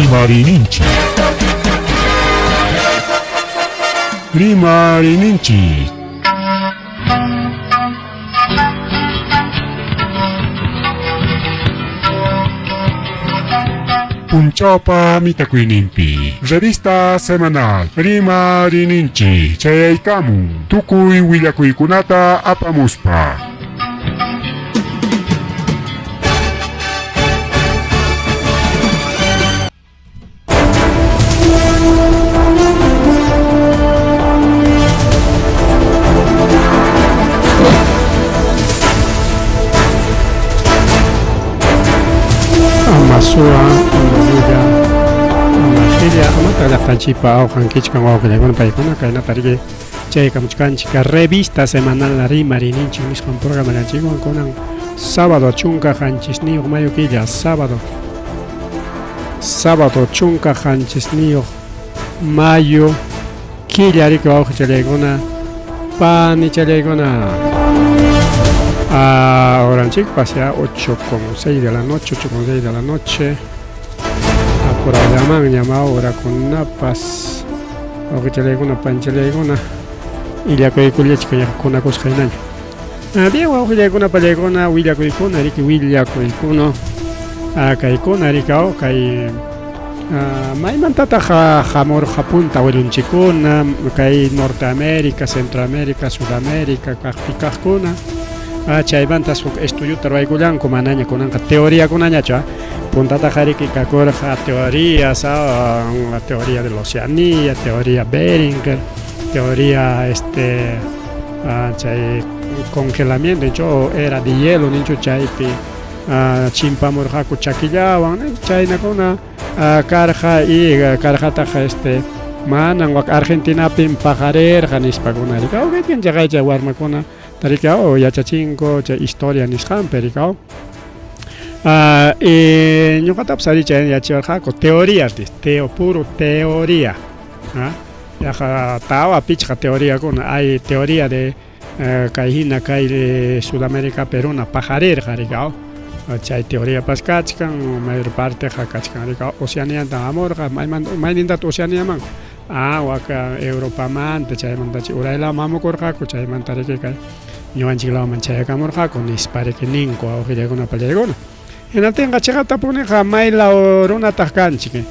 Rimarininchik. Rimarininchik. Punchawpa mitakuyninpi revista semanal Rimarininchik chayaykamun tukuy willakuykunata apamuspa. Ama suwa, ama llulla, ama qilla, amataq llaqtanchikpa awqankichkan wawqillaykuna paykuna kaynata riki chaykamuchkanchik revista semanal Rimarininchik nisqan programallanchikwan kunan sábado 17 mayo killa sábado sábado 17 mayo killa riki wawqichallaykuna panichallaykuna. Horanchikpas ya 8:06 de la noche, 8:06 de la noche. Apurallamanñam horakunapas wawqichallaykuna panichallaykuna illakuykullachik kunakusqa hinaña. Bien, wawqillaykuna pallaykuna willakuykuna riki willakuykuna kaykuna riki kay maymantataq hamurqa punta awilunchikkuna kay Norteamérica, Centroamérica, Sudamérica kaqpi kaqkuna chaymantas huk estudiota ruwaykullanku manaña kunanqa teoriakunañachu puntataqa riki kakurqa teorías teoría de la Oceanía, teoría Beringer, teoría chay congelamiento ninchu era de hielo ninchu chaypi chimpamurqaku chakillawan chaynakuna karqa y karqataq manan wak Argentinapim paqarirqa nispakuna riki chaqay chay warmakuna riki yachachinku chay historia nisqanpi riki y ñuqatapas ari chay yachachiwarqaku teorías teo puro teoría yaqa tawa pichqa teoriakuna hay teoría de kay hina kay Sudamérica Peruna paqarirqa riki chay teoriapas kachkan mayor parteqa kachkan riki Oceanianta hamurqa maynintataq Oceaniaman wak Europamanta chaymanta uraylaman hamukurqaku chaymanta riki kay ñuqanchik lawman chayakamurqaku nispa riki ninku wawqillaykuna pallaykuna hinaptinqa chiqaptapuniqa may law runataq kanchik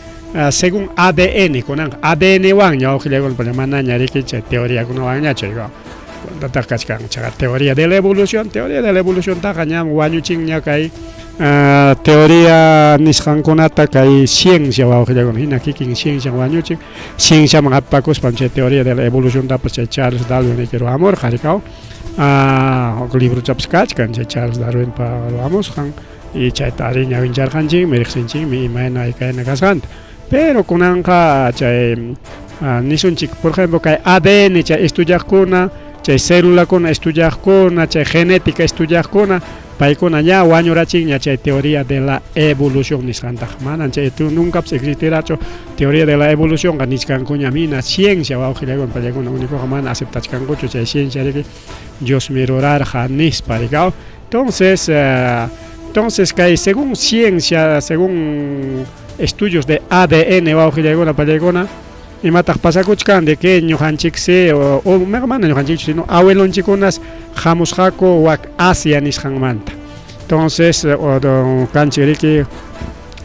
según ADN kunanqa ADN-wanña wawqillaykuna manaña riki chay teoriakunawanñachu puntataq kachkan chaqa teoría de la evolución teoría de la evoluciontaqa ñam wañuchinña kay teoría nisqankunata kay ciencia wawqillaykuna hina kikin ciencia wañuchin cienciaman hapipakuspan chay teoría de la evoluciontapas chay Charles Darwin riki ruwamurqa riki huk librochapas kachkan chay Charles Darwinpa ruwamusqan y chayta ari ñawincharqanchikmi riqsinchikmi imayna kayna kasqanta pero kunanqa chay nisunchik por ejemplo kay ADN chay estudiaqkuna chay celulakuna estudiaqkuna chay genética estudiaqkuna paykuna ña wañurachinña chay teoría de la evolución nisqantaq manan chay nuncapas existirachu teoría de la evolución nichkankuña hina ciencia wawqillaykuna pallaykuna únicoqa mana aceptachkankuchu chay ciencia riki Diosmi rurarqa nispa riki entonces entonces kay según ciencia según estudios de ADN wawqillaykuna pallaykuna imataq pasakuchkan de que ñuqanchiksi o mana ñuqanchikchu sino abuelonchikkunas hamusqaku wak Asia nisqanmanta entonces kanchik riki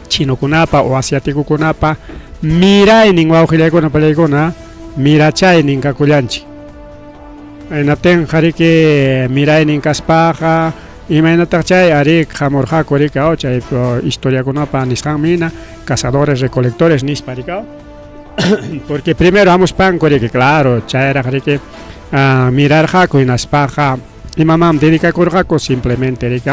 chinokunapa o asiaticokunapa miraynin wawqillaykuna pallaykuna mirachaynin kakullanchik hinaptinqa riki miraynin kaspaqa imaynataq chay ari hamurqaku riki chay historiakunapa nisqanmi hina cazadores recolectores nispa riki porque primero hamuspanku riki claro chayraq riki mirarqaku hinaspaqa imaman dedicakurqaku simplemente riki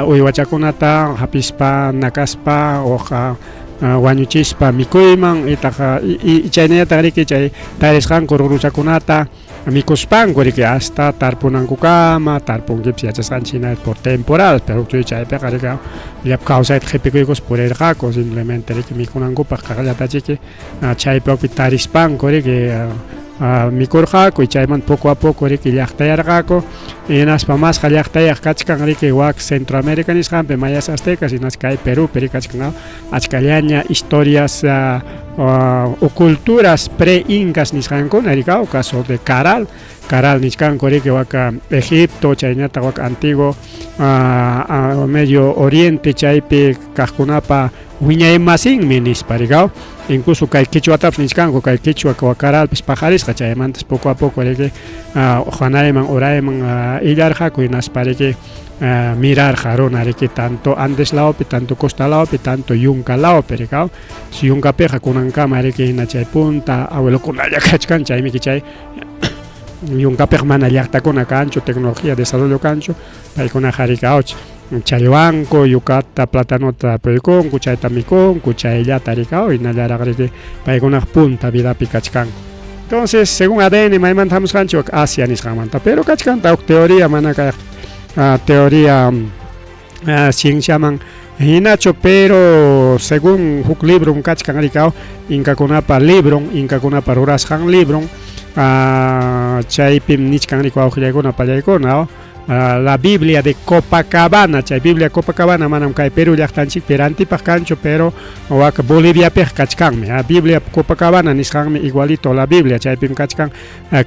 uywachakunata hapispa nakaspa uqa wañuchispa mikuyman itaq chaynallataq riki chay tarisqanku ruruchakunata mikuspanku riki hasta tarpunankukama tarpunkipas yachasqanchik hina por temporadas pero chaypiqa riki llapa kawsayta qhipikuykuspa purirqaku simplemente riki mikunankupaq kaqllatachiki chaypi tarispanku riki Mikurqaku, chaymanta poco a poco riki llaqtayarqaku, hinaspa masqa llaqtayaq kachkan riki wak Centroamérica nisqanpi mayas aztecas, hinaspa kay Perúpi riki kachkan achkallaña historias o culturas pre-incas nisqankuna riki, caso de Caral, Caral nichkanku riki wak Egipto chaynataq wak antiguo Medio Oriente chaypi kaqkunapa wiñaymasinmi nispa rikaw, incluso kay quechuatapas nichkanku, kay quechua Caralpis paqarisqa, chaymantas poco a poco riki hanayman urayman illarqaku, hinaspa riki mirarqa runa riki tanto Andes lawpi, tanto costa lawpi, tanto yunka lawpi rikaw. Yunkapiqa kunankama riki hina chay punta abuelokunalla kachkan, chaymiki chay yunkapiqa mana llaqtakuna kanchu, tecnología desarrollo kanchu, paykunaqa rikaw challwanku, yukata, platanota puykunku, chayta mikunku, chayllata rikaw, hinallaraq riki paykunaqa punta vidapi kachkanku. Entonces, según ADN maymanta hamusqanchik, Asia nisqanmanta, pero kachkanta huk teoría, mana kay teoría cienciaman hinachu, pero según huk libron kachkan rikaw, inkakunapa libron, inkakunapa rurasqan libron, chaypim nichkan rikaw wawqillaykuna pallaykuna, la Biblia de Copacabana, chay Biblia Copacabana manam kay Perú llaqtanchikpi rantipaq kanchu, pero wak Boliviapiq kachkanmi. Biblia Copacabana nisqanmi igualito la Biblia, chaypim kachkan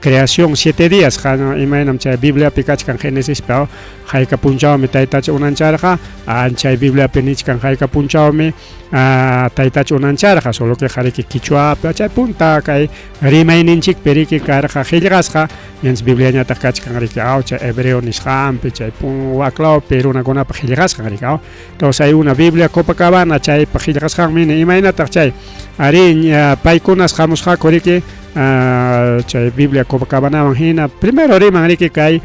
creación 7 días, imaynam chay Bibliapi kachkan Génesispi, hayka punchawmi taytacha unancharqa, chay Bibliapi nichkan hayka punchawmi taytacha unancharqa, solo que riki quichuapi, chay punta kay rimayninchikpi riki karqa qillqasqa, mientras Bibliañataq kachkan riki chay hebreo nisqanpi, chay waklawpi runakunapa qillqasqan riki. Entonces hay una Biblia Copacabana, chaypa qillqasqanmi, imaynataq chay ari paykunas hamusqaku riki chay Biblia Copacabanawan hina, primero riman riki kay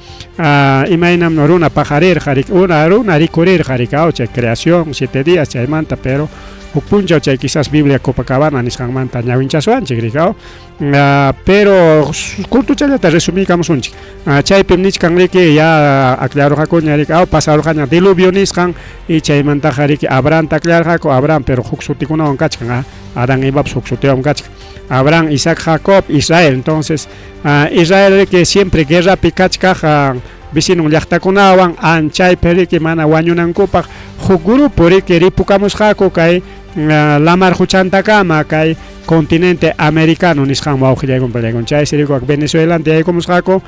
imaynam runa paqarirqa riki, una runa rikurirqa riki, chay creación 7 días chaymanta, pero huk punchaw chay quizás Biblia Copacabana nisqanmanta ñawinchaswanchik riki, pero cortochallata resumiykamusunchik. Chaypim nichkan riki ya aklarurqakuña riki, pasarurqaña diluvio nisqan, y chaymantaqa riki Abrahamta aklarqaku, Abraham pero huk sutikunawan kachkan, Adán Evapas huk sutiwan kachkan, Abraham, Isaac, Jacob, Israel. Entonces Israel riki siempre guerrapi kachkaq vecinon llaqtakunawan, anchaypi riki mana wañunankupaq huk grupo riki ripukamusqaku kay lamar quchantakama kay continente americano nisqan wawqillaykuna pallaykuna, chaysi riki wak Venezuelanta yaykumusqaku,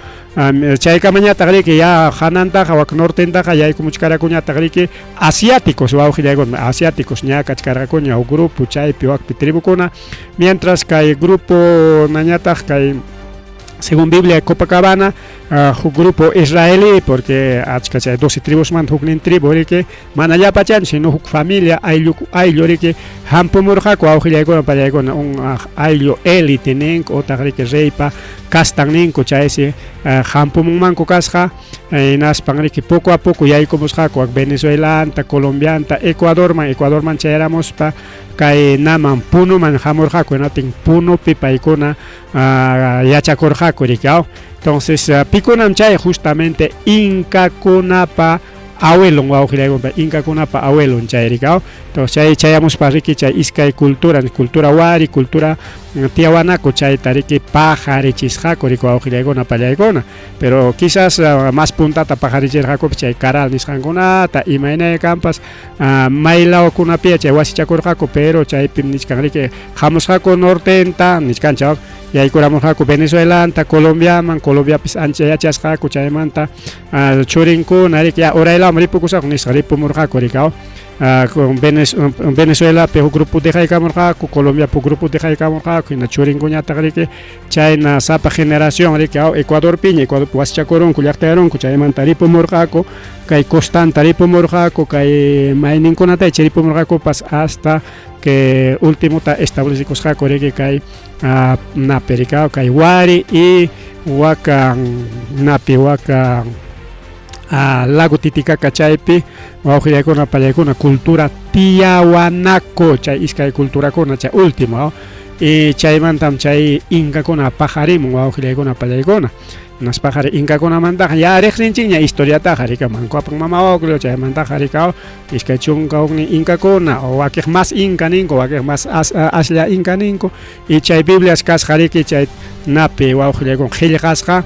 chaykamañataq riki ya hanantaqa wak nortentaqa yaykumuchkarakuñataq riki asiáticos wawqillaykuna, asiáticos ña kachkarqakuña huk grupo chaypi wakpi tribukuna, mientras kay grupo nañataq kay según Biblia Copacabana huk grupo israelí, porque achka chay 12 tribusmanta huknin tribu riki mana llapachanchu, sino huk familia ayllu ayllu riki hampumurqaku wawqillaykuna pallaykuna, un ayllu élite ninku utaq riki reypa kastan ninku, chaysi hampumunmanku kasqa, hinaspan riki poco a poco yaykumusqaku wak Venezuelanta, Colombianta, Ecuadorman, Ecuadorman chayaramuspa kay naman Punuman hamurqaku, hinaptin Punupi paykuna yachakurqaku riki. Entonces pikunam chay justamente inkakunapa abuelon wawqillaykuna, inkakunapa abuelon chay riki. Entonces chay chayamuspa riki chay iskay cultura, cultura wari, cultura tiahuanaco, chayta riki paqarichisqaku riki wawqillaykuna pallaykuna, pero quizás más puntata paqarichirqakupas chay Caral nisqankunata, imaynay kanpas maylawkunapi chay wasichakurqaku, pero chaypim nichkan riki hamusqaku nortenta nichkanchik, yaykuramurqaku Venezuelanta, Colombiaman, Colombiapis ancha yachasqaku, chaymanta churinkuna riki ya uraylawman ripukusaqku nisqa ripumurqaku riki, Venezuelapi huk grupo dejaykamurqaku, Colombiapi huk grupo dejaykamurqaku, hina churinkuñataq riki chayna sapa generación riki Ecuadorpiña, Ecuadorpi wasichakurunku, llaqtayarunku, chaymanta ripumurqaku kay costanta ripumurqaku, kay mayninkunata ripumurqakupas hasta que ultimota establecikusqaku riki kay napi riki, kay Wari y waka napi waka lago Titicaca chaypi wawqillaykuna pallaykuna cultura Tiahuanaco, chay iskay culturakuna chay último, y chaymantam chay inkakuna paqarimun wawqillaykuna pallaykuna. Hinaspaqa inkakunamantaqa ya riqsinchikña historiataqa rika Manco Apan Mama Ocllo, chaymantaqa rika 21 inkakuna o wakiq mas inka ninku, wakiq mas aslla inka ninku, y chay Biblias kasqa riki chay napi wawqillaykuna qillqasqa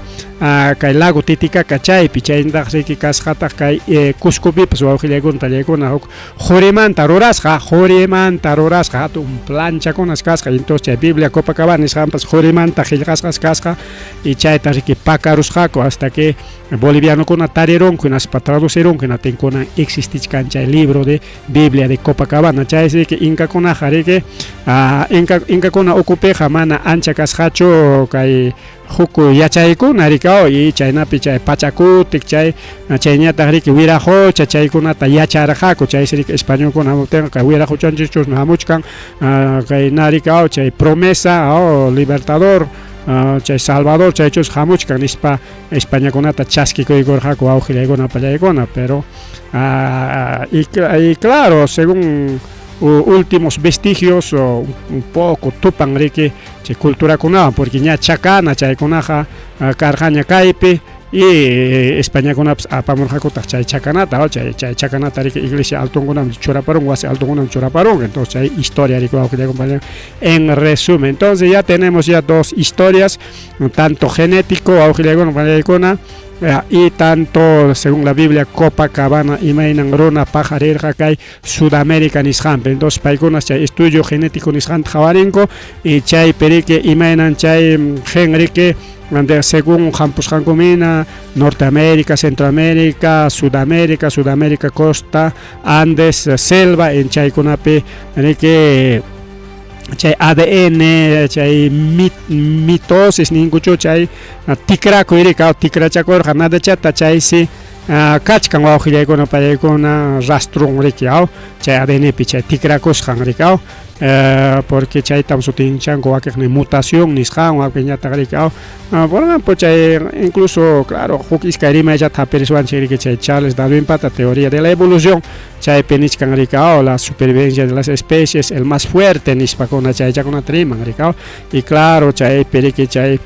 kay lago Titicaca chaypi, chayntaq riki kasqataq kay Cuscopipas wawqillaykuna tallaykuna huk qurimanta rurasqa, qurimanta rurasqa hatun planchakunas kasqa, entonces chay Biblia Copacabana nisqanpas qurimanta qillqasqas kasqa, y chayta riki pakarusqaku hasta que bolivianokuna tarirunku hinaspa traducirunku, hinaptin kunan existichkan chay libro de Biblia de Copacabana. Chay riki inkakunaqa riki inkakuna ukupiqa mana ancha kasqachu kay huk yachaykuna riki, y chaynapi chay Pachakutik chay chayñataq riki Wiraqocha chaykunata yacharqaku, chaysi riki españolkuna hamuptinqa kay Wiraqochanchikchusmi hamuchkan kay na riki chay promesa libertador chay Salvador chaychus hamuchkan nispa Españakunata chaskikuykurqaku wawqillaykuna pallaykuna, pero y claro, según últimos vestigios un poco tupan riki chay culturakunawan, porque ña chakana chaykunaqa karqaña kaypi, y Españakunapas apamurqakutaq chay chakanata, chay chakanata riki iglesia altunkunaman churaparun, wasi altunkunaman churaparun. Entonces chay historia riki wawqillaykuna, en resumen. Entonces ya tenemos ya dos historias, tanto genético wawqillaykuna pallaykuna, y tanto según la Biblia Copacabana imaynan runa paqarirqa kay Sudamérica nisqanpi. Entonces paykunas chay estudio genético nisqanta qhawarinku, y chaypi riki imaynan chay gen riki según hampusqankumina Norteamérica, Centroamérica, Sudamérica, Sudamérica costa, Andes, selva, en chaykunapi riki chay ADN, chay mitosis ninkuchu, chay tikrakuy riki tikrachakurqa nadachata, chaysi kachkan wawqillaykuna pallaykuna rastron riki chay ADNpi chay tikrakusqan riki, porque chaytam sutinchanku wakiqnin mutación nisqan, wakiñataq riki por ejemplo chay incluso claro huk iskay rimayllata hapirisuanchik riki chay Charles Darwinpata teoría de la evolución, chaypi nichkan riki la supervivencia de las especies, el más fuerte nispakuna chaychakunata riman riki, y claro chaypi riki chay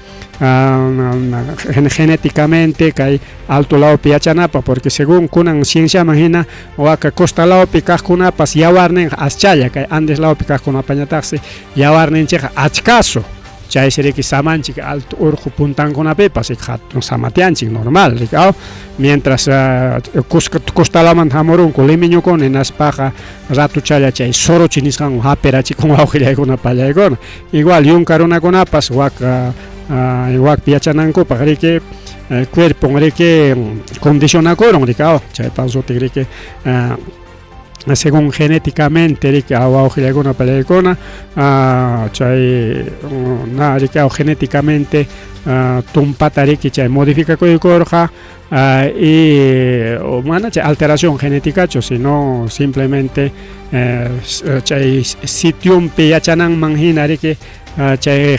genéticamente kay alto lawpi yachanapaq, porque según kunan cienciaman hina waka costa lawpi kaqkunapas yawarninqa aschalla, kay Andes lawpi kaqkunapañataqsi yawarninchikqa achkasu, chaysi riki samanchik alto urqu puntankunapipas hatun samatianchik normal riki, mientras costa lawmanta hamurunku limeñukuna hinaspaqa ratuchalla chay sorochi nisqanwan hapirachikun wawqillaykuna pallaykuna. Igual yunka runakunapas wak wakpi yachanankupaq riki cuerpon riki condicionakurun riki, chaypa sutin riki según genéticamente riki wawqillaykuna pallaykuna chay na riki genéticamente tumpata riki chay modificakuykurqa, y mana chay alteración genéticachu, sino simplemente chay sitionpi yachananman hina riki chay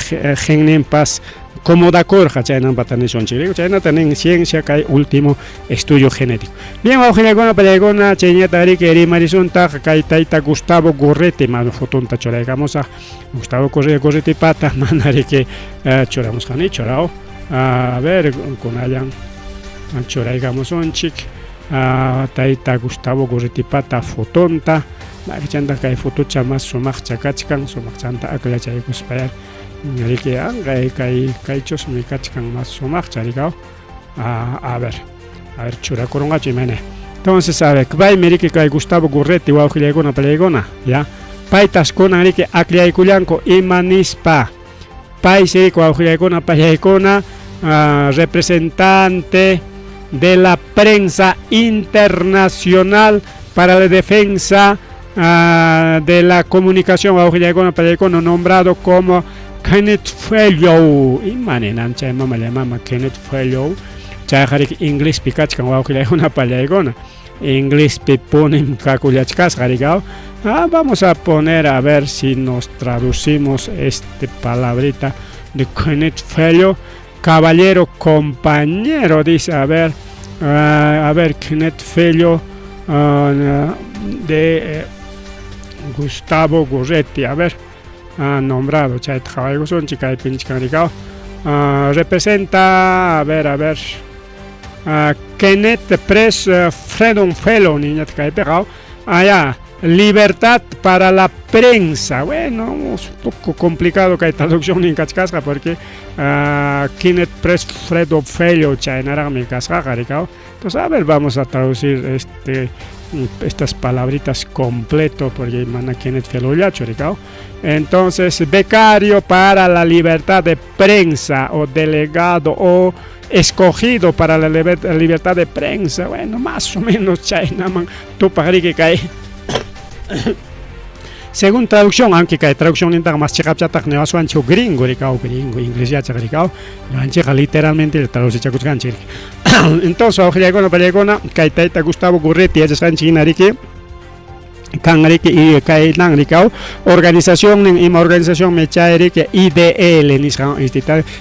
genninpas comodakurqa, chaynampata nisunchik, chaynata nin ciencia kay último estudio genético. Bien, wawqillaykuna pallaykuna, chayñata riki rimarisuntaq kay tayta Gustavo Gorriti, mana fotonta churaykamusaq Gustavo Gorriti pata, mana riki churamusqani churao, a ver kunallan churaykamusunchik tayta Gustavo Gorriti pata fotonta, chanta kay fotocha mas sumaqcha kachkan, sumaqchanta aklachaykuspaya riki kay kay kaychusmi kachkan mas sumaqcha riki, a ver churakurunqachu imayna. Entonces a ver, paymi riki kay Gustavo Gorriti wawqillaykuna pallaykuna, ya paytas kunan riki aklaykullanku ima nispa, paysi riki wawqillaykuna pallaykuna representante de la prensa internacional para la defensa de la comunicación wawqillaykuna pallaykuna, nombrado como Kenneth Fellow, ima ninan chay mama mama Kenneth Fellow, chayqa riki inglespi kachkan wawqillaykuna pallaykuna, inglespi punim kakullachkasqa riki. Vamos a poner a ver si nos traducimos este palabrita de Kenneth Fellow, caballero compañero, dice, a ver Kenneth Fellow de Gustavo Gorriti, a ver, nombrado chayta qhawaykusunchik kaypi nichkan riki. Representa, a ver, a ver, Kenneth Press Freedom Fellow, niñata kaypiqa, ya, libertad para la prensa. Bueno, un poco complicado kay traducción nin kachkasqa porque Kenneth Press Freedom Fellow chaynaraqmi kasqaqa, rikaw. Entonces, a ver, vamos a traducir estas palabritas completo porque mana Kenneth Fellowllachu, rikaw. Entonces, becario para la libertad de prensa o delegado o escogido para la libertad de prensa. Bueno, más o menos chaynaman tupaq riki kay según traducción, aunque kay traducción nintaqa más chiqapchataq niwaswanchik gringo rikaw, gringo inglés yachaq rikaw, ñuqanchikqa literalmente traducichakuchkanchik. Entonces, wawqillaykuna pallaykuna, kay tayta Gustavo Gorriti yachasqanchik hina riki kan riki y kaynan rikaw organización ima organización me chay riki IDL nisqan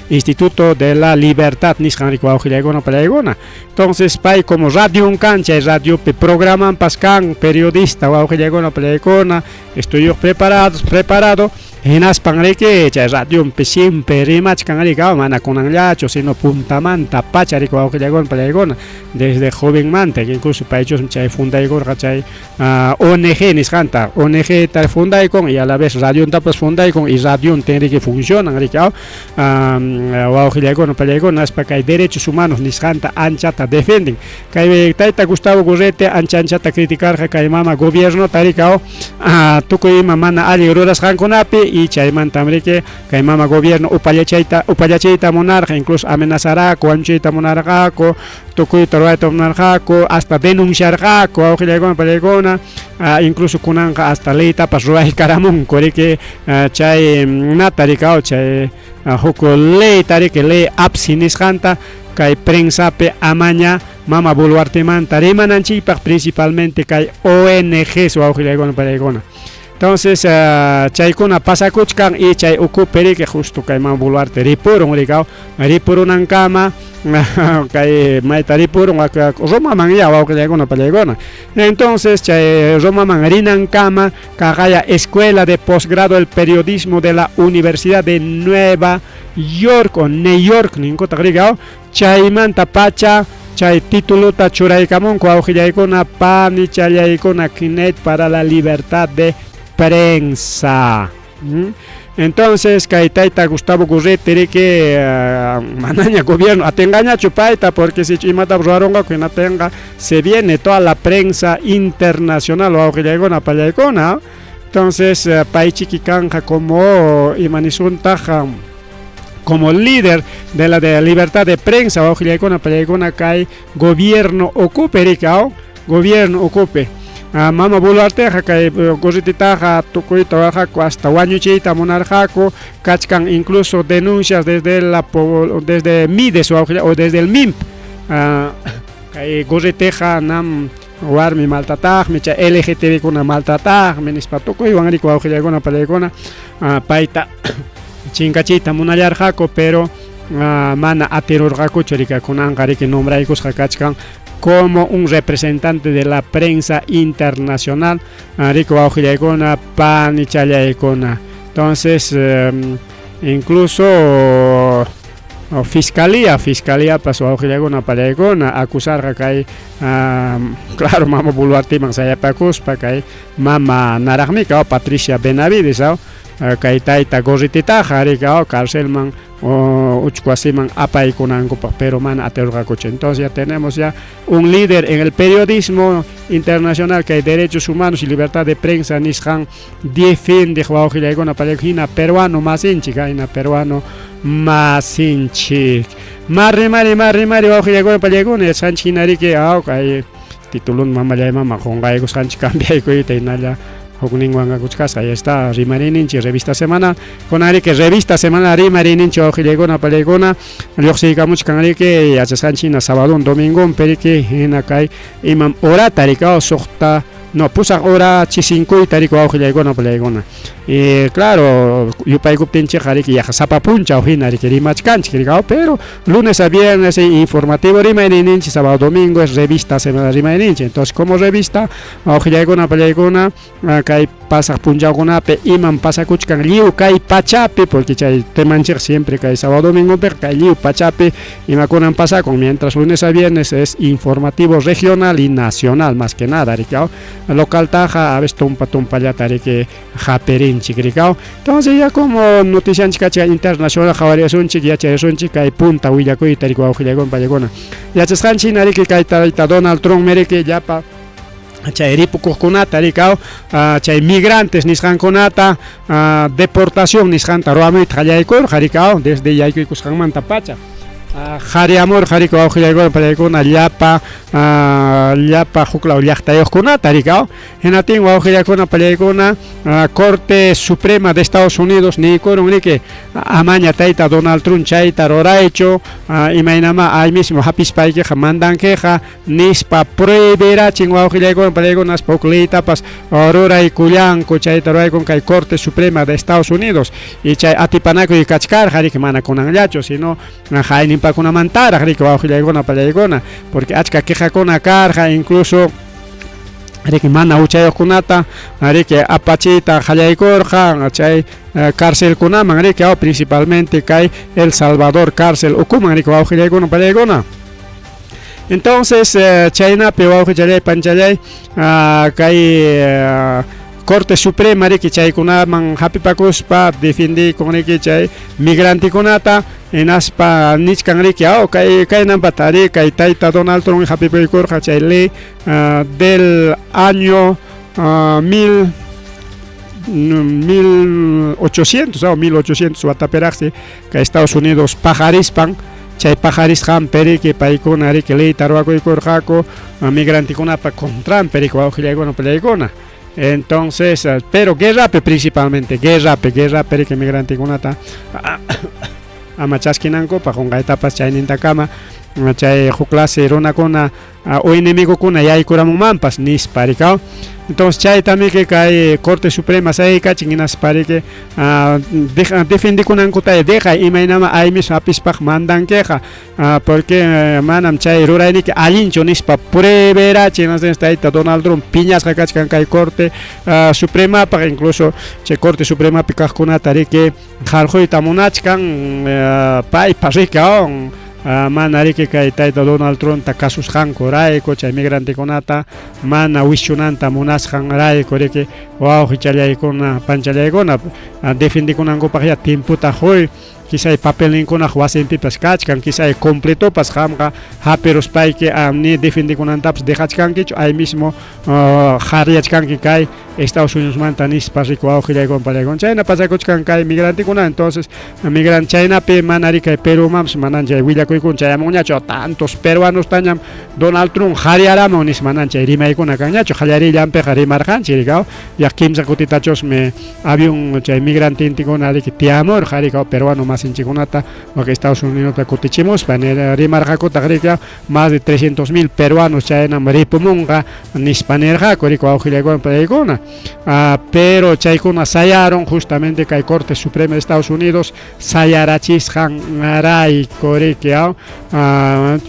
Instituto de la Libertad nisqan riki wawqillaykuna pallaykuna. Entonces pay como radio kan chay radiopi programanpas kan periodista wawqillaykuna pallaykuna, estudios preparados preparado hinaspan riki chay radionpi siempre rimachkan rikaw, mana kunanllachu sino puntamanta pacha riki wawqillaykuna pallaykuna, desde jovenmanta, que incluso paychus chay fundaykurqa chay ONG nisqanta, ONG ta fundaykun y a la vez radiontapas fundaykun y radion riki funcionan rikaw, wawqillaykuna pallaykuna, aspa kay derechos humanos nisqanta anchata defienden. Kay tayta Gustavo Gorrete ancha anchata criticarqa kay mama gobiernota rikaw, tukuy ima mana allin rurasqankunapi, y chaymantam riki kay mama gobierno upallachayta munarqa, incluso amenazaraqu, wañuchiyta munarqaku, tukuyta rurayta munarqaku, hasta denunciarqaku wawqillaykuna pallaykuna, incluso kunanqa hasta leytapas ruraykaramunku riki, chay nata rikaw chay huk leyta riki, ley APSI nisqanta, kay prensapi amaña mama Boluartemanta rimananchikpaq, principalmente kay ONGs wawqillaykuna pallaykuna. Entonces, chaykuna pasakuchkan y chay ukupi riki justo kay mama Boluarte ripurun rikaw, ripurunankama kay mayta ripurun Romaman ya wawqillaykuna pallaykuna. Entonces chay Romaman rinankama kaqaya Escuela de Posgrado del Periodismo de la Universidad de Nueva York o New York ninkutaq rikaw, chaymanta pacha chay tituluta churaykamunku wawqillaykuna panichallaykuna, Kenneth para la libertad de prensa. Entonces kay tayta Gustavo Gorrete riki manaña gobierno atinqañachu payta, porque si imatapas ruwarunqaku hinatinqa se viene toda la prensa internacional wawqillaykuna pallaykuna. Entonces paychiki kanja como imanisuntaq como líder de la de libertad de prensa wawqillaykuna pallaykuna kay gobierno ocupe rikaw, gobierno ocupe. Mama Boluarteqa kay Gorrititaqa tukuyta ruwarqaku, hasta wañuchiyta munarqaku, kachkan incluso denuncias desde la desde Mides o desde el MIMP, kay Gorriteqa nam warmi maltataqmi, chay LGTB kuna maltataqmi nispa tukuywan riki wawqillaykuna pallaykuna, payta chinkachiyta munallarqaku, pero mana atirurqakuchu riki. Kunanqa riki nombraykusqa kachkan como un representante de la prensa internacional, riki wawqillaykuna panichallaykuna. Entonces, incluso fiscalía pas wawqillaykuna pallaykuna acusarqa kay, claro, mama Boluarteman sayapakuspa kay mama naraqmika Patricia Benavides kay tayta Gorrititaqa riki carcelman uchku wasiman apaykunankupaq, pero mana atirurqakuchu. Entonces ya tenemos ya un líder en el periodismo internacional que hay derechos humanos y libertad de prensa nisqan defiende wawqillaykuna pallaykuna, hina peruano masinchik, hina peruano masinchik. Marri mari marri mari wawqillaykuna pallaykuna, yachasqanchik hina riki kay titulun mamallay mama qunqaykusqanchik cambiaykuyta hinalla hukninwan akuchkasqa. Ahí está rimariyninchik revista semanal kunan riki, revista semanal rimariyninchik wawqillaykuna pallaykuna, lluqsiykamuchkan riki yachasqanchik hina sabadun domingonpi riki, hina kay imam horata rikaw, suqta no 8 hora chisinkuyta riki wawqillaykuna pallaykuna. Y claro, yupaykuptinchikqa riki yaqa sapa punchaw hina riki rimachkanchik rikaw, pero lunes a viernes informativo rimayninchik, sábado domingo es revista semana rimayninchik. Entonces, como revista, wawqillaykuna pallaykuna, kay pasaq punchawkunapi imam pasakuchkan lliw kay pachapi, porque chay temanchik siempre kay sábado domingo kay lliw pachapi imakunan pasakun, mientras lunes a viernes es informativo regional y nacional más que nada, rikaw. Local taja a veces tumpa tumpallata riki haperinchik rikaw. Entonces ya como noticianchik kachka internacional qhawariasunchik, yacharisunchik kay punta willakuyta riki wawqillaykuna pallaykuna. Yachasqanchik hina riki kay tayta Donald Trump riki llapa chay ripukuqkunata rikaw, chay migrantes nisqankunata deportación nisqanta ruwamuyta qallaykurqa rikaw, desde yaykuykusqanmanta pacha. Qhariyamurqa riki wawqillaykuna pallaykuna llapa llapa huklaw llaqtayuqkunata rikaw. Hinatin wawqillaykuna pallaykuna Corte Suprema de Estados Unidos niykurun riki amaña tayta Donald Trump chayta ruraychu, imaynama ay mismo hapispaykiqa mandankiqa nispa prohibirachin wawqillaykuna pallaykuna, aspa huk leytapas ruraykullanku, chayta ruraykun kay Corte Suprema de Estados Unidos. Y chay atipanakuy kachkarqa riki mana kunanllachu, sino hayninpakunamantaraq riki wawqillaykuna pallaykuna, porque achka quejakuna karqa, incluso riki mana huchayuqkunata riki apachiyta qallaykurqa chay carcelkunaman riki, principalmente kay El Salvador cárcel ukuman riki wawqillaykuna pallaykuna. Entonces chaynapi wawqichallay panchallay, kay Corte Suprema riki chaykunaman hapipakuspa defendikun riki chay migrantekunata, hinaspa nichkan riki kay kaynampata ri kay tayta Donald Trump hapipaykurqa chay ley del año 1800 o 1800 watapiraqsi kay Estados Unidos paqarispan, chay paqarisqanpi riki paykuna riki leyta ruwakuykurqaku migrantekunapa contranpi riki wawqillaykuna pallaykuna. Entonces, pero guerrapi principalmente, guerrapi, guerrapi riki migrantekunata ama chaskinankupaq, qunqaytapas chaynintakama chay huk clase runakuna o enemigokuna yaykuramunmanpas nispa rikaw. Entonces chayta miki kay Corte Suprema sayaykachin, hinaspa riki defendikunankuta deja imaynama ay mismo hapispaq mandankiqa, porque manam chay rurayniki allinchu nispa prohibirachin. Tayta Donald Trump piñasqa kachkan kay Corte Supremapaq, incluso chay Corte Supremapi kaqkunata riki qarquyta munachkan paypa riki mana riki kay tayta Donald Trumpta kasusqankurayku, chay migrantekunata mana wischunanta munasqanrayku riki wawqichallaykuna panchallaykuna. Defendikunankupaq ya tiemputa quy, quizá papelninkunaq wasinpipas kachkan, quizá completopas, qamqa hapiruspayki ni defendikunantapas dejachkankichu, ay mismo qhariyachkanki kay Estados Unidosmanta nispa riki wawqillaykuna pallaykuna. Chayna pasakuchkan kay migrantekuna. Entonces migran chaynapi mana riki kay Perumanpas manan chay willakuykuna chayamunñachu, tantos peruanos tañam Donald Trump qariyaramun nispa, manan chay rimaykuna kanñachu. Qallarillanpiqa rimarqanchik rikaw, yaq kimsa kutitachusmi avión chay migrantintikuna riki tiyamurqa rikaw, peruano masinchikkunata wak Estados Unidosta kutichimuspa rimarqakutaq riki más de 300.000 peruanos chaynam ripumunqa nispa nirqaku riki wawqillaykuna pallaykuna. Pero chaykuna sayaron justamente kay Corte Suprema de Estados Unidos sayarachisqanrayku riki.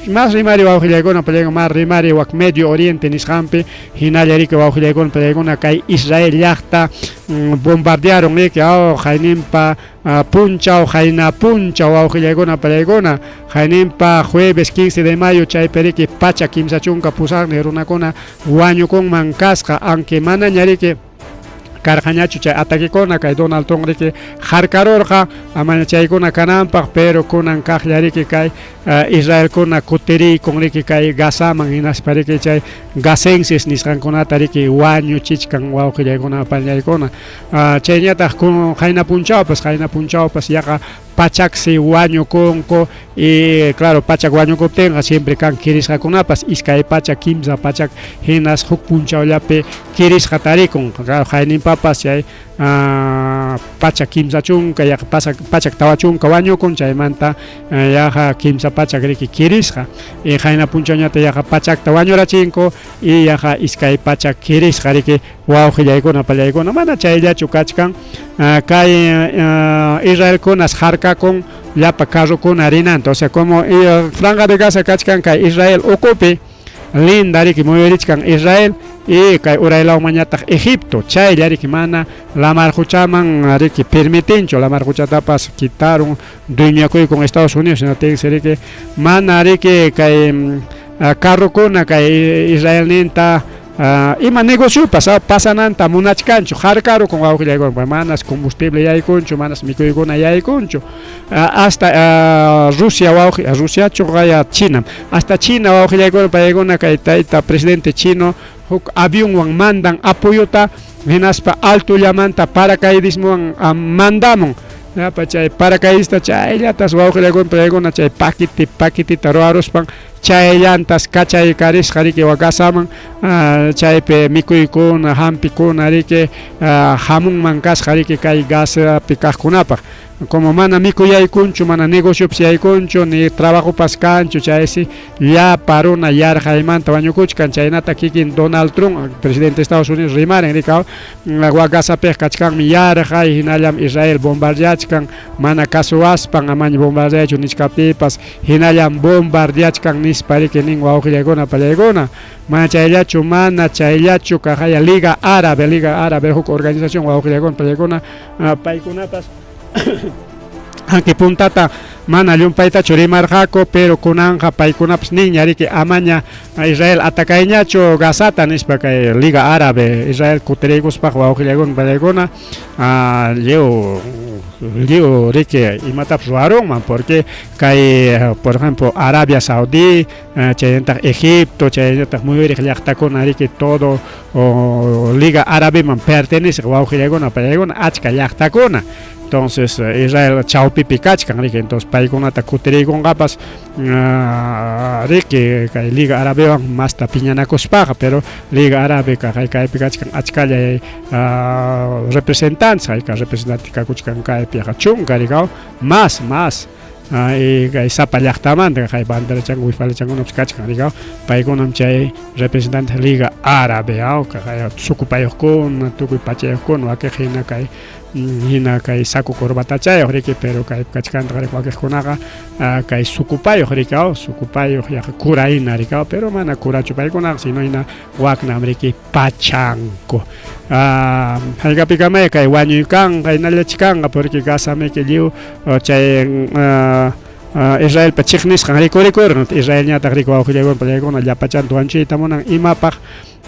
Más rimari wawqillaykuna pallaykuna, más rimari wak Medio Oriente nisqanpi hinalla riki wawqillaykuna pallaykuna, kay Israel llaqta bombardearon riki hayninpa punchaw, qayna punchaw wawqillaykuna pallaykuna, hayninpa jueves 15 de mayo, chaypi riki 138 runakuna wañukunman kasqa, aunque manaña riki karqañachu chay ataquekuna, kay Donald Trump riki harkarurqa amaña chaykuna kananpaq, pero kunan kaqlla riki kay Israelkuna kutiriykun riki kay Gazaman, hinaspa riki chay gazenses nisqankunata riki wañuchichkan wawqillaykuna pallaykuna. Chayñataq qayna punchawpas yaqa 100si wañukunku y claro, 100 wañukuptinqa siempre kan kirisqakunapas, 200, 300 hinas huk punchawllapi kirisqa tarikun. Claro, hayninpapas chay 130, yaqa 140 wañukun, chaymanta yaqa kimsa 300 riki kirisqa y qayna punchawñata yaqa pachakta wañurachinku y yaqa 200 kirisqa riki wawqillaykuna pallaykuna mana chayllachu kachkan kay Israelkunas harkakun llapa carrokuna rinanta, o sea como Franja de Gaza kachkan kay Israel ukupi linda riki muyurichkan Israel y kay uray lawmanñataq Egipto, chaylla riki mana lamar quchaman riki permitinchu, lamar quchatapas quitarun dueñakuykun Estados Unidos, hinaptinsi riki mana riki kay carrokuna kay Israelninta ima negociopas pasananta munachkanchu, harkarukun wawqillaykuna, manas combustible yaykunchu, manas mikuykuna yaykunchu, hasta Rusia wawqi, Rusiachu qaya China, hasta China wawqillaykuna paykuna kay tayta presidente chino huk avionwan mandan apoyota hinaspa altollamanta paracaidismowan mandamun, llapa chay paracaidista chayllatas wawqillaykuna paykuna chay paquete paquetita ruwaruspan chayllantas kachaykarisqa riki Gazaman chaypi mikuykuna hampikuna riki hamunman kasqa riki kay Gazapi kaqkunapaq, como mana mikuy yaykunchu, mana negociopas yaykunchu, ni trabajopas kanchu, chaysi llapa runa yarqaymanta wañukuchkan, chaynata kikin Donald Trump, presidente de Estados Unidos, rimarin riki Gazapiqa kachkanmi yarqay, hinallam Israel bombardeachkan, mana kasuwaspan amaña bombardeachu nichkaptipas, hinallam bombardeachkan nispa riki nin wawqillaykuna pallaykuna, mana chayllachu, mana chayllachu kaqaya Liga Árabe, Liga Árabe huk organización wawqillaykuna pallaykuna, paykunapas anki puntata mana llumpaytachu rimarqaku, pero kunanqa paykunapas ninña riki amaña Israel atakayñachu Gazata nispa kay Liga Árabe Israel kutiriykuspaq wawqillaykuna pallaykuna lliw lliw riki imatapas ruwarunman, porque kay por ejemplo Arabia Saudí, chaynataq Egipto, chaynataq muyuriq llaqtakuna riki todo Liga Árabeman pertenece wawqillaykuna pallaykuna achka llaqtakuna. Entonces Israel chawpipi kachkan riki, entonces paykunata kutiriykunqapas riki kay Liga Árabewan masta piñanakuspaqa, pero Liga Árabe kay kaypi kachkan achkalla representantes, hayka representante kakuchkan kaypi yaqa chunka riki más más y kay sapa llaqtamanta kay banderachanku wifalachankunapas kachkan riki paykunam chay representante Liga Árabe kay sukupayuqkuna tukuy pachayuqkuna wakiq hina kay hina kay saco corbatachayuq riki, pero kay kachkantaq riki wakiqkunaqa kay sukupayuq riki sukupayuq yaqa cura hina riki, pero mana curachu paykunaqa, sino hina waknam riki pachanku. Haykapikamaya kay wañuy kanqa hinallach kanqa, porque Gazamiki lliw chay Israelpa chiqnisqan rikurikurqa, Israelñataq riki wawqillaykuna pallaykuna llapachanta wanchiyta munan imapaq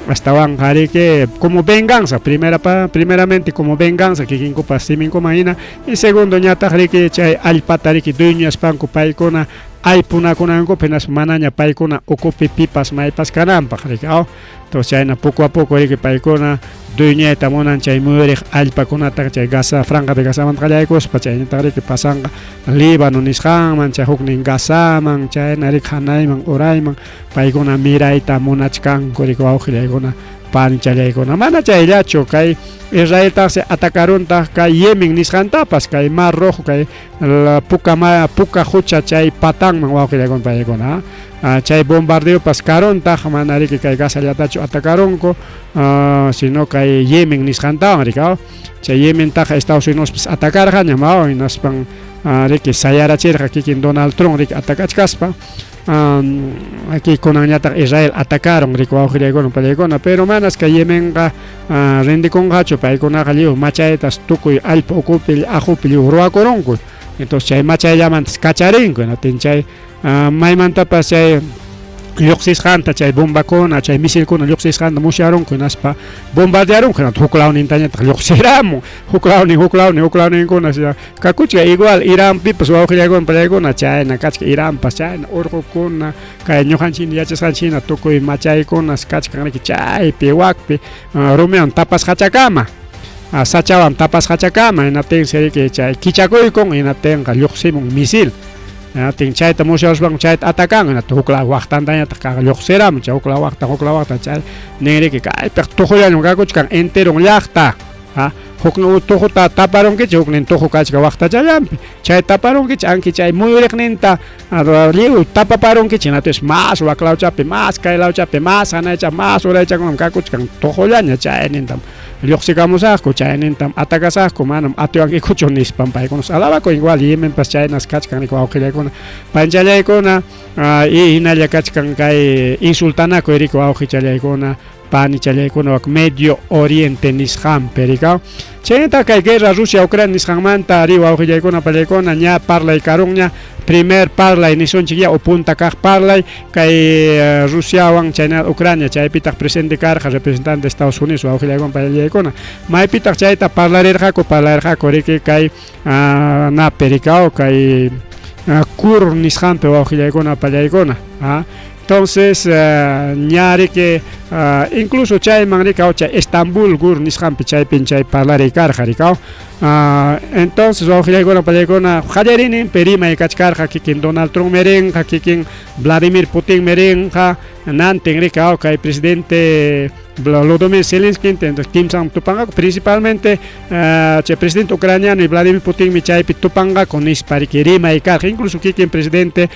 astawanqa riki como venganza, primeramente como venganza kikinkupas siminkuman hina, y segundo ñataq riki chay allpata riki dueñaspanku paykuna aypunakunankupi hinaspa manaña paykuna ukupi pipas maypas kananpaq riki, entonces chayna poco a poco riki paykuna dueñayta munan chay muyuriq allpakunata chay Gaza, Franja de Gazamanta qallaykuspa chaynataq riki pasanqa Líbano nisqanman, chay huknin Gazaman, chayna riki hanayman urayman paykuna mirayta munachkanku riki wawqillaykuna panchallaykuna, mana chayllachu kay Israeltaqsi atakaruntaq kay Yemen nisqantapas, kay Mar Rojo, kay puka puka qucha chay patanman wawqillaykuna paykuna, chay bombardeopas karuntaq, mana riki kay Gazallatachu atakarunku, sino kay Yemen nisqantawan riki, chay Yementaqa Estados Unidospas atakarqañam, hinaspan riki sayarachirqa kikin Donald Trump riki atakachkaspa, aquí kunanñataq Israel atacaron riki wawqillaykuna pallaykuna, pero manas kay Yemenqa rendikunqachu, paykunaqa lliw machaytas tukuy allpa ukupi aqupi lliw ruwakurunku, entonces chay machayllamantas kacharinku, hinaptin chay maymantapas chay lluqsisqanta chay bombakuna chay misilkuna lluqsisqanta musyarunku, hinaspa bombardearunku, hinaptin huk lawnintañataq lluqsiramun, huk lawnin huk lawnin huk lawninkuna kakuchka igual Iranpipas wawqillaykuna pallaykuna chayna kachka Iranpas chayna urqukuna kay ñuqanchik yachasqanchik hina tukuy machaykunas kachkan riki chaypi wakpi rumiwan tapasqachakama, sachawan tapasqachakama, hinaptinsi riki chay kichakuykun, hinaptinqa lluqsimun misil, hinaptin chayta musyaruspanku chayta atakan, hinaptin huk law waqtantañataq kaq lluqsiramun, chay huk law waqtan huk law waqtan chay nin riki kaypiqa tuqullañam kakuchkan enteron llaqta, Huk tuquta taparunkichik, huknin tuqu kachka waqtachallanpi. Chay taparunkichik, anki chay muyuriqninta lliw tapaparunkichik, hinaptinpas mas waklawchapi, mas kaylawchapi, mas hanaychapi, mas uraychakunam kakuchkan tuqullaña chaynintam lluqsikamusaqku, chaynintam atakasaqku, manam atiwankikuchu nispam paykunas alabakun. Igual Yemenpas chaynas kachkan riki wawqillaykuna, panchallaykuna y hinalla kachkan kay insultanakuy riki wawqichallaykuna, panichallaykuna wak Medio Oriente nisqanpi rikaw. Chaynataq kay guerra Rusia Ucrania nisqanmanta ri wawqillaykuna pallaykuna ña parlay karunña, primer parlay nisunchik ya o punta kaq parlay kay Rusiawan chayna Ucrania, chaypitaq presente karqa representante de Estados Unidos wawqillaykuna pallaykuna. Maypitaq chayta parlarirqaku, parlarirqaku riki kay napi rikaw kay Kur nisqanpi wawqillaykuna pallaykuna. Entonces ña riki incluso chayman rikaw chay Estambul Gur nisqanpi chaypin chay parlariy karqa rikaw. Entonces wawqillaykuna pallaykuna qallariyninpi rimay kachkarqa kikin Donald Trump rinqa, kikin Vladimir Putin rinqa, nantin rikaw kay presidente Volodymyr Zelensky, entonces kimsan tupanqaku principalmente chay presidente ucraniano y Vladimir Putinmi chaypi tupanqaku nispa riki rimay karqa. Incluso kikin presidente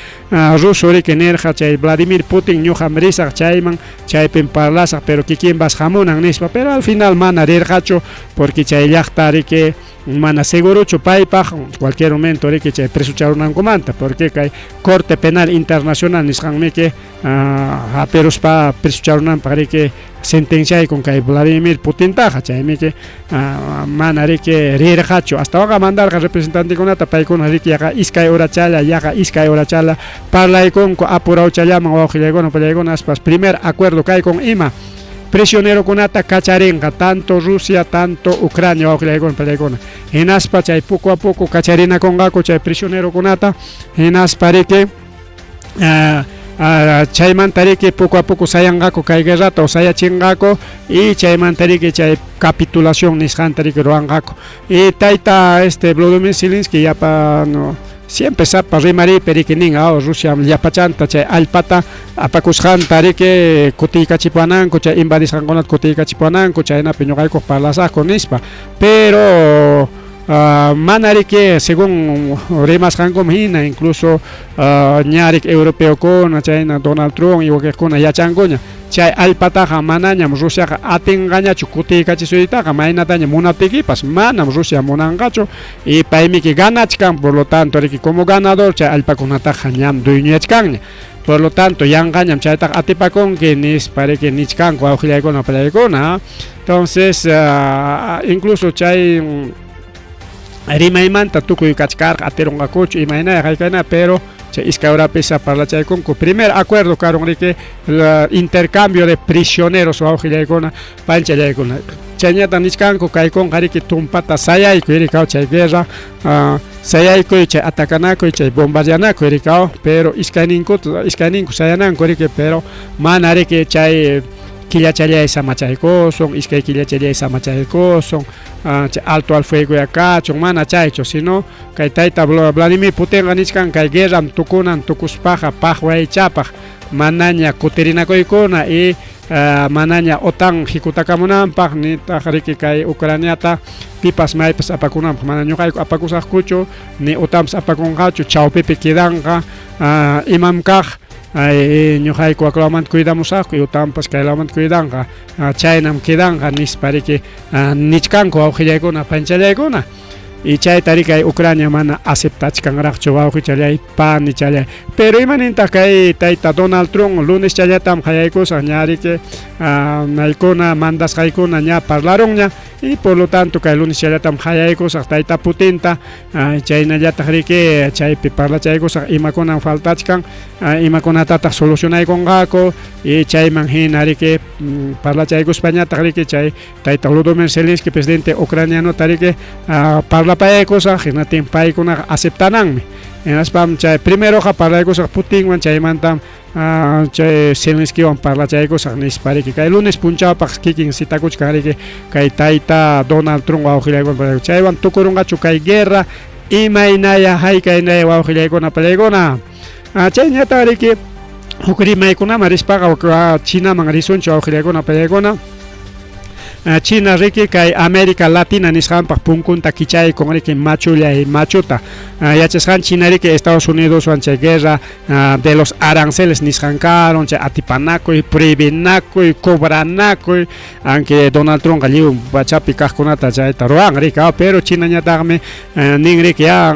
ruso riki nirqa chay Vladimir Putin ñuqam risaq chayman, chaypim parlasaq, pero kikinpas hamunan nispa, pero al final mana rirqachu porque chay llaqta riki mana segurochu paypaq, cualquier momento riki chay presucharunankumanta, porque kay Corte Penal Internacional nisqanmiki hapiruspa presucharunanpaq riki sentenciaykun kay Vladimir Putintaqa, chaymiki mana riki rirqachu. Astawanqa mandarqa representantekunata, paykuna riki yaqa iskay horachala, yaqa iskay horachala parlaykunku apurawchallaman wawqillaykuna pallaykuna, aspas primer acuerdo kaykun ima prisionerokunata kacharinqa tanto Rusia tanto Ucrania wawqillaykuna pallaykuna, hinaspa chay poco a poco kacharinakunqaku chay prisionerokunata, hinaspa riki chaymanta riki poco a poco sayanqaku kay guerrata o sayachinqaku, y chaymanta riki chay capitulación nisqanta riki ruwanqaku. Y tayta Volodymyr Zelensky yapa no siempre sapa rimariypi riki nin Rusia llapachanta chay allpata apakusqanta riki kutiykachipuwananku, chay invadisqankunata kutiykachipuwananku, chaynapi ñuqaykuq parlasaqku nispa, pero mana riki según rimasqankuman hina, incluso ña riki europeokuna chayna Donald Trump y wakiqkuna yachankuña chay allpataqa manañam Rusiaqa atinqañachu kutiykachisuytaqa, maynataña munaptikipas manam Rusia munanqachu, y paymiki ganachkan, por lo tanto riki como ganador chay allpakunataqa ñam dueñoyachkanña, por lo tanto yanqañam chaytaqa atipakunki nispa riki nichkanku wawqillaykuna pallaykuna. Entonces incluso chay rimaymanta tukuy kachkarqa atirunqakuchu imaynaya haykayna, pero chay iskay horapisa parlachaykunku. Primer acuerdo karun riki intercambio de prisioneros wawqillaykuna panchallaykuna. Chayñata nichkanku kaykunqa riki tumpata sayaykuy rikaw chay guerra sayaykuy, chay atakanakuy, chay bombardeanakuy rikaw, pero iskayninku sayananku riki, pero mana riki chay killachallay samachaykusun, iskay killachallay samachaykusun, chay alto al fuego ya kachun, mana chaychu, sino kay tayta Vladimir Putinqa nichkan kay guerram tukunan tukuspaqa paqwaychapaq manaña kutirinakuykuna y manaña OTAN hikutakamunanpaq nitaq riki kay Ucraniata pipas maypas apakunanpaq, mana ñuqayku apakusaqkuchu ni OTANpas apakunqachu, chawpipi quedanqa imam kaq ñuqayku waklawmanta cuidamusaqku y OTANpas kaylawmanta cuidanqa, chaynam quedanqa nispa riki nichkanku wawqillaykuna panchallaykuna. Y chayta riki kay Ucrania mana aceptachkanraqchu wawqichallay panichallay. Pero imanintaq kay tayta Donald Trump? Lunes challatam qayaykusaq ña riki naykuna mandasqaykuna ña parlarunña, y por lo tanto kay lunes challatam qayaykusaq tayta Putinta, chaynallataq riki chaypi parlachaykusaq imakunam faltachkan, imakunatataq solucionaykunqaku, y chayman hina riki parlachaykuspañataq riki chay tayta Volodymyr Zelensky presidente ucranianota riki parlapayaykusaq, hinatin paykunaqa aceptananmi. Hinaspam chay primeroqa parlaykusaq Putinwan, chaymantam chay Zelenskywan parlachaykusaq nispa riki kay lunes punchawpaq kikin citakuchkan riki kay tayta Donald Trump wawqillaykuna. Chaywan tukurunqachu kay guerra imaynaya haykaynaya wawqillaykuna pallaykuna? Chayñataq riki huk rimaykunaman rispaqa Chinaman risunchik wawqillaykuna pallaykuna. China riki kay América Latina nisqanpaq punkunta kichaykun riki machullay machuta. Yachasqan China riki Estados Unidoswan chay guerra de los aranceles nisqan karun, chay atipanakuy, prohibinakuy, cobranakuy, aunque Donald Trumpqa lliw pachapi kaqkunata chayta ruwan riki, pero Chinañataqmi nin riki ya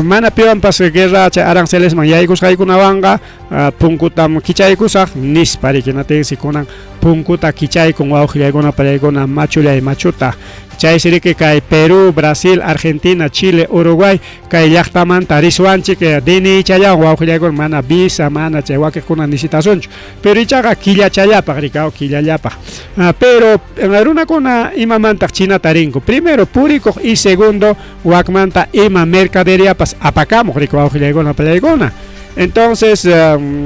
mana piwanpas guerra chay arancelesman yaykusqaykunawanqa punkutam kichaykusaq nispa riki, natinsi kunan punkuta kichaykun wawqillaykuna pallaykuna machullay machuta. Chaysi riki kay Perú, Brasil, Argentina, Chile, Uruguay kay llaqtamanta riswanchik DNIchallawan wawqillaykuna, mana visa, mana chay wakiqkuna necesitasunchu, pero ichaqa killachallapaq riki, killallapaq. Pero runakuna imamantaq Chinata rinku? Primero purikuq y segundo wakmanta ima mercaderiapas apakamuq riki wawqillaykuna pallaykuna. Entonces,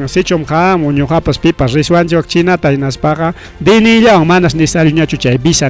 sichum qam ñuqapas pipas riswanchik Chinata hinaspaqa DNIllawan manas necesario ñachu chay visa.